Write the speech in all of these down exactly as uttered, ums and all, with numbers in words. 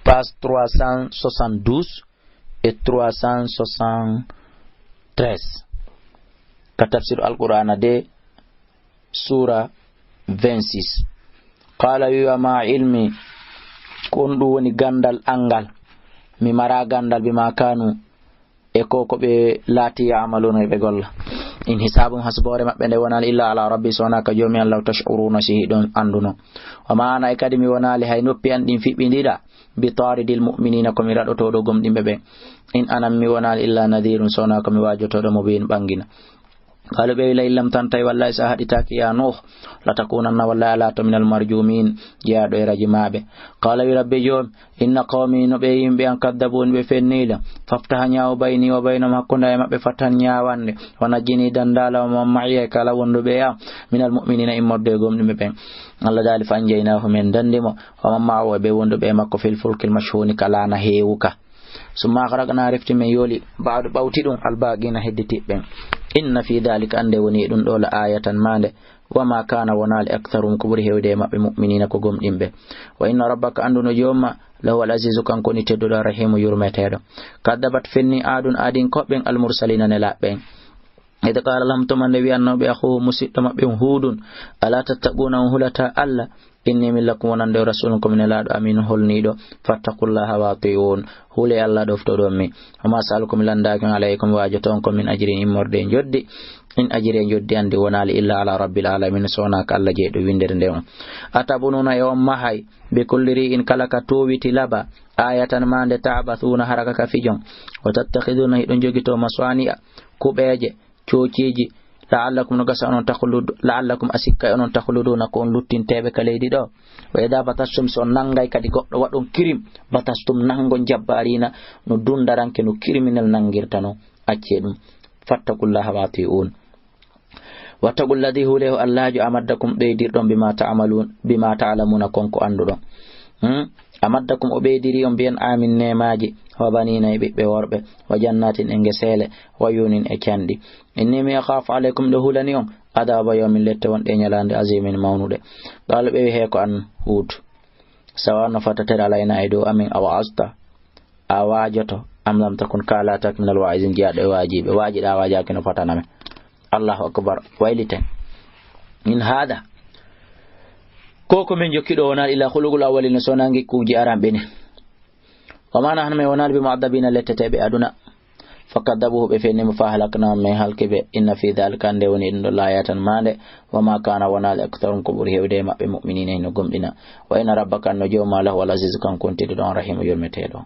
page trois cent soixante-douze et trois cent soixante-treize. Ka tafsir Alqur'ana de, sura vingt-six. Qala, wi wa ma ilmi, ko on ɗum woni gandal angal. Mi mara gandal bi ma kanu, e ko, ko ɓe laati ya'maluna e ɓe golla. In hisabum, hasboore maɓɓe nde wonali illa ala rabbi, sona ka joomi an, law tash'uruna, si hiɗon anduno. Wa ma ana, e kadi mi wonali hay noppi an ɗin fiɓɓindiɗa, bi taridil mu'minina, ko mi raɗotoɗo gomɗinɓe ɓen. In ana, mi wonali illa nadhirun, sona ko mi wajotoɗo mubin ɓangina. Qalu, ɓe wi, la in lam tantahi, wallahi si a haɗitaki ya Nuh, la takunanna, wallahi a laato minal marjumin, jeyaɗo e rajimaɓe. Qala, wi rabbi joomi, inna qawmi, no ɓe yimɓe an, kaddabu, ɓe fennila. Faftaha, ñawo, bayni wa baynahum, hakkunde e maɓɓe, fatan ñawande. Wa najjini, dandala, wa man ma'iya, e kala wonduɓe e am, minal mu'minina, immorde e gomɗinɓe ɓen. Allah daali, fa anjaynahu, men dandi mo, wa man ma'ahu, e ɓe wonduɓe e makko, fil fulkil mashhuni, ka laana heewuka. Summa aghraqna, refti men yooli, ba'du, ɓawti ɗum, albaqina, hedditiɓɓen. Inna fi dhalika, ande woni e ɗum ɗo, la ayatan, mande, wa ma kana, wonali, aktharum, ko ɓuri hewde e maɓɓe, mu'minina, ko gomɗinɓe. Wa inna rabbaka, anduno joomma, lahuwal azizu, kanko woni tedduɗo, arrahimu, yurmeteɗo. Kaddabat, fenni, adun, adin koɓɓen, almursalina, nelaɓɓen. Id qala lahum, tuma nde wi'annoɓe akhuhum, musiɗɗo maɓɓe on Hudun, ala tattaquna, on hulata Allah, inni, min lakum, wonande o, rasulun, ko mi nelaɗo, aminun, holniɗo, fattaqullaha wa ati'un, hule Allah, ɗoftoɗon mi. Wa ma as'alukum, mi landaki on, alayhi, ko mi wajoto on kon, min ajrin, immorde e joddi. In ajri, e joddi an ndi wonali, illa ala rabbil alamin, sona ka Allah jeyɗo windere nde on. Atabnuna, e on mahay, bi kulli ri'in, kala ka towiti laba, ayatan, mande, ta'bathuna, haraka ka fijon. Wa tattakhiduna, hiɗon jogito, masani'a, kuɓeje, coociiji, la'allakum, no gasa onon takhludu-, la'allakum, a sikkay onon, takhluduna, ko on luttinteeɓe ka leydi ɗo. Wa idha batastum, si on nangay kadi goɗɗo, waɗon kirim, batastum, nangon, jabbarina, no dundaranke, no criminel nangirta non, accee ɗum. Fattaqullaha wa ati'un. Wattaqu alladhi, hule o Allaajo, amaddakum, ɓeydirɗon, bima ta'malun, bima ta'lamuna, kon ko annduɗon. Hmm? Amaddakum, o ɓeydiri on, bi an'amin, neemaaji, wa banina, e ɓiɓɓe worɓe, wa jannatin, e ngeseele, wa uyunin, e canɗi. Inni, mi akhafu alaykum, ɗo hulani on, adaba yawmin, lette wonɗe e ñalaande, azimin, mawnuɗe. Qalu, ɓe wi, he ko an Hud, sawa no fatatere alayna, e dow amin, a wa'azta, a wajoto, am lam takun, ka laataki, minal wa'izin, jeyaaɗo e waajiiɓe, waajiɗa, a wajaaki, no fatana men. Allahu akbar, wayliten. In hada, ko ko min jokki ɗo wonali illa khuluqul awwalin, so nangi kuuji aranɓe ni. Wa ma nahnu, min wonali, bi mu'addabina, letteteeɓe aduna. Fakaddabuhu, ɓe fenni mo, fa halaknahum, min halki ɓe. Inna fi dhalika, nde woni ɗum ɗo, la ayatan, mande. Wa ma kana, wonali, aktharuhum, ko ɓuri hewde e maɓɓe, mu'minina, hino gomɗina. Wa inna rabbaka, no jooma, lahuwal azizu, kanko woni tedduɗo on, rahimu, yurmeteɗo.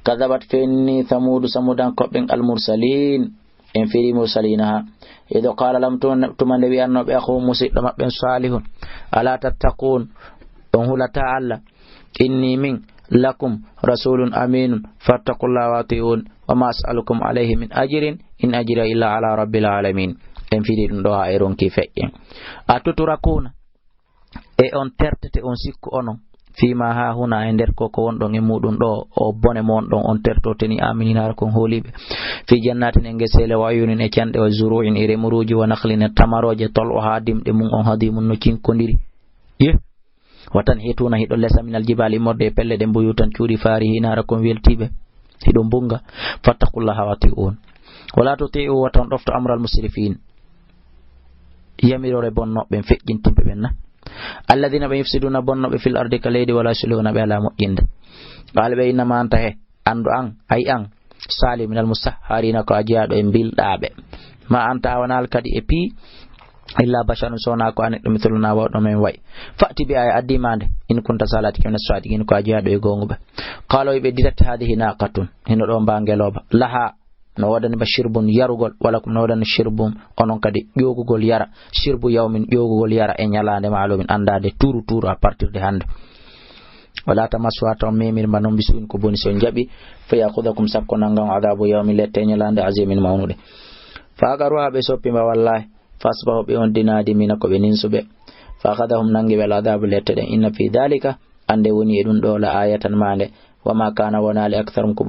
Kaddabat, fenni, Thamudu, Samudankoɓe ɓen, al mursalin, en firi mursalina ha. Ido qala lahum, tuma, tuma nde wi'annoɓe, akhuhum, musiɗɗo maɓɓe, Salihun, ala tattaqun, on hulata Allah. Inni, min, lakum, rasulun, aminun, fattaqullaha wa ati'un, wa ma as'alukum alayhi min ajrin, in ajriya illa ala rabbil alamin. En firi ɗum ɗo ha e ronki feƴƴen. Atutrakuna, e on tertete, on sikku onon, fima hahuna, e nder ko, ko wonɗon e muɗum ɗo, o bone mo wonɗon, on tertote ni, aminina, hara kon hooliɓe. Fi jannatin, e ngeseele, wa uyunin, e canɗe, wa zuru'in, e remuruji, wa nakhlin, e tamaroje, tal'uha, dimɗe mum on, hadimun, no cinkodiri. Ye. Wa tanhituna, hiɗon lesa, minal jibali, immorde e pelle ɗen, buyutan, cuuɗi, farihina, hara kon weltiɓe, hiɗon bunga. Fattaqullaha wa ati'un. Wala tuti'u, wata on ɗofto, amral musrifin, yamirore bonnoɓe ɓen, feƴƴintinɓe ɓen na. Alladhina, ɓe, yufsiduna, bonnoɓe, fil ardi, ka leydi, wala yuslihuna, ɓe ala moƴƴinde. Qala, ɓe, innama anta, he, andu an, ay an, Salih, minal musahharina, ko a jeyaaɗo e mbilɗaaɓe. Ma anta, a wonal kadi e pii, illa basharun, sona ko a neɗɗo, mithluna, wawɗo men way. Fa'ti bi aya, addi ma nde, in kunta, salati, kemne sadiqin, ko a jeyaaɗo e gonguɓe. Qala, ɓe, direct, hadhihi naqatun, hino ɗo mba ngeloba. Laha, no woodani ba shirbun, yarugol, wala kum, no woodani shirbun, onon kadi ƴoogugol yara, shirbu yawmin, ƴoogugol yara e ñalaande maalumin, anndaande turu turu à partir de hannde. Wala tamassuha, taw memir mba non bisuin, ko boni so jaɓi, fa ya'khudhakum, sakko nanga on, adhabu yawmin, lette e ñalaande, azimin, mawnude. Fa aqaruha, ɓe soppi mba, wallahi, fa asbahu, ɓe on di nadimina, ko ɓe ninsuɓe. Fa akhadhahum, nangi ɓe, al adhabu, lette ɗen, inna fi dhalika, annde woni e ɗum ɗo, la ayatan, maande, wa ma kana, wonali, aktharum, ko